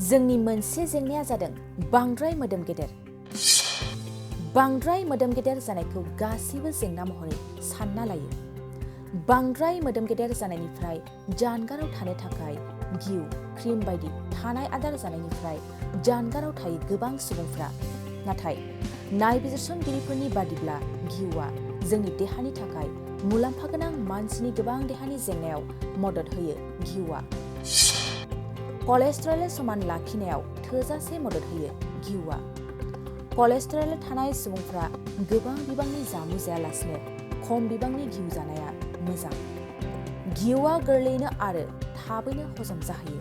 जोंनि मोनसे जेंनाया जादों बांद्राय मोदोम गेदेर। बांद्राय मोदोम गेदेर जानायखौ गासैबो जेंना महरै सानना लायो। बांद्राय मोदोम गेदेर जानायनिफ्राय जानगाराव थानो थाखाय घिउ, क्रिम बायदि थानाय आदार जानायनिफ्राय जानगाराव थायो गोबां सुबुंफ्रा। नाथाय नायबिजिरसंगिरिफोरनि बादिब्ला घिउआ जोंनि देहानि थाखाय मुलाम्फा गोनां मानसिनि गोबां देहानि जेंनायाव मदद होयो। घिउआ कलेस्ट्रल समान लाखिनायाव थोजासे मदद होयो। घिउआ कलेस्ट्रल थानाय सुबुंफ्रा गोबां बिबांनि जामु जायालासिनो खम बिबांनि घिउ जानाया मोजां। घिउआ गोरलैयैनो आरो थाबैनो हजम जाहैयो।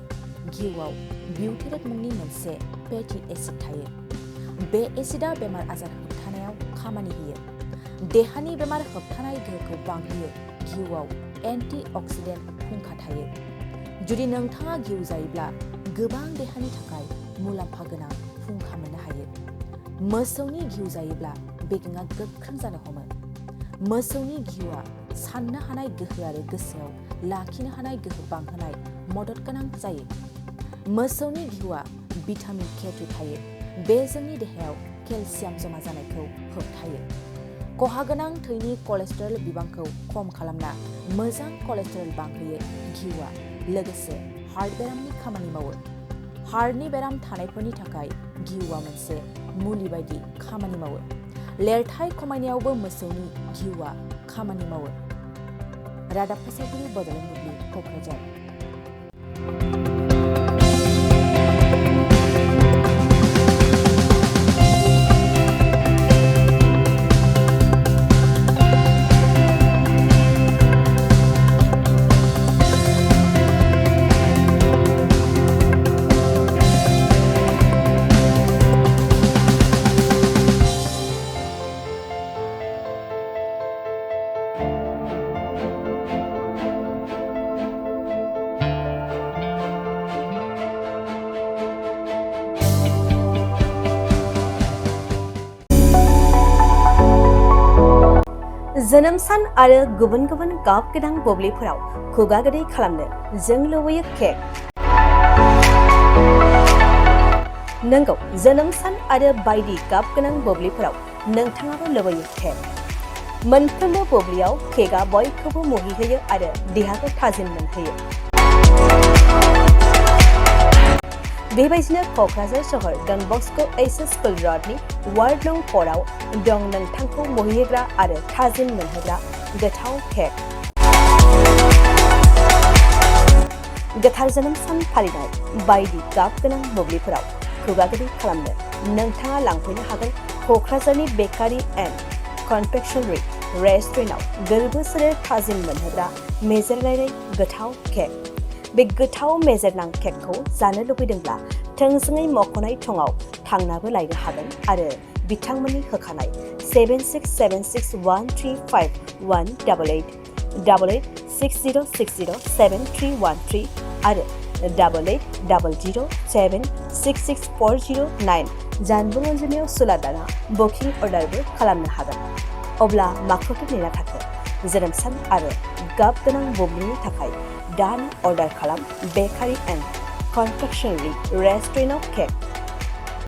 घिउआव बिउटेरेट मुंनि मोनसे फेटि एसिड थायो। बे एसिडआ बेमार आजार होबथानायाव खामानि होयो। देहानि बेमार होबथानाय गोहोखौ बांहोयो। घिउआव एन्टि अक्सिडेन्ट फुंखा थायो। जुदि नोंथाङा घिउ जायोब्ला गोबां देहानि थाखाय मुलाम्फा गोनां फुंखा मोननो हायो। मोसौनि घिउ जायोब्ला बेगेंआ गोख्रों जानो हमो। मोसौनि घिउआ साननो हानाय गोहो आरो गोसोआव लाखिनो हानाय गोहो बांहोनाय मदद गोनां जायो। मोसौनि घिउआ भिटामिन K2 थायो। बे जोंनि देहायाव केलसियाम जमा जानायखौ होबथायो। खहा गोनां थैनि कलेस्ट्रल बिबांखौ खम खालामना मोजां कलेस्ट्रल बांहोयो। घिउआ लोगोसे हार्ट बेरामनि खामानि मावो। हार्टनि बेराम थानायफोरनि थाखाय घिउआ मोनसे मुलि बायदि खामानि मावो। लेरथाइ खमायनायावबो मोसौनि घिउआ खामानि मावो। रादाब फोसावगिरि बड'लेण्ड बुब्लि, क'क्राझार। जोनोम सान आरो गुबुन गुबुन गाब गोनां बुब्लिफोराव खुगा गोदै खालामनो जों लुबैयो केक। नंगौ, जोनोम सान आरो बायदि गाब गोनां बुब्लिफोराव नोंथाङाबो लुबैयो केक। मोनफ्रोमबो बुब्लियाव केकआ बयखौबो मुहिहोयो आरो देहाखौ थाजिम मोनहोयो। बेबायदिनो क'क्राझार सहर Don Bosco' H S school र'डनि वार्ड नं 4 आव दं नोंथांखौ मुहिहोग्रा आरो थाजिम मोनहोग्रा गोथाव केक। गोथार जोनोम सान फालिनाय बायदि गाब गोनां बुब्लिफोराव खुगा गोदै खालामनो नोंथाङा लांफैनो हागोन क'क्राझारनि बेकारि एन्ड कनफेक्शनारि रेस्टुरेन्टआव गोरबो सोलेर थाजिम मोनहोग्रा मेजेरनाय गोथाव केक। बे गोथाव मेजेरनां केकखौ जानो लुबैदोंब्ला थोंजोङै मख'नाय थंआव थांनाबो लायनो हागोन आरो बिथांमोननि होखानाय 767601351888 8860607313 आरो 880007664009 जानबुं अनजिमायाव सुलादाना बुकिं अर्डारबो खालामनो हागोन। अब्ला माखौथो नेना थाखो? जोनोम सान आरो गाब गोनां बुब्लिनि थाखाय दानो अर्डार खालाम बेकारि एन्ड कनफेक्शनारि रेस्टुरेन्टआव केक।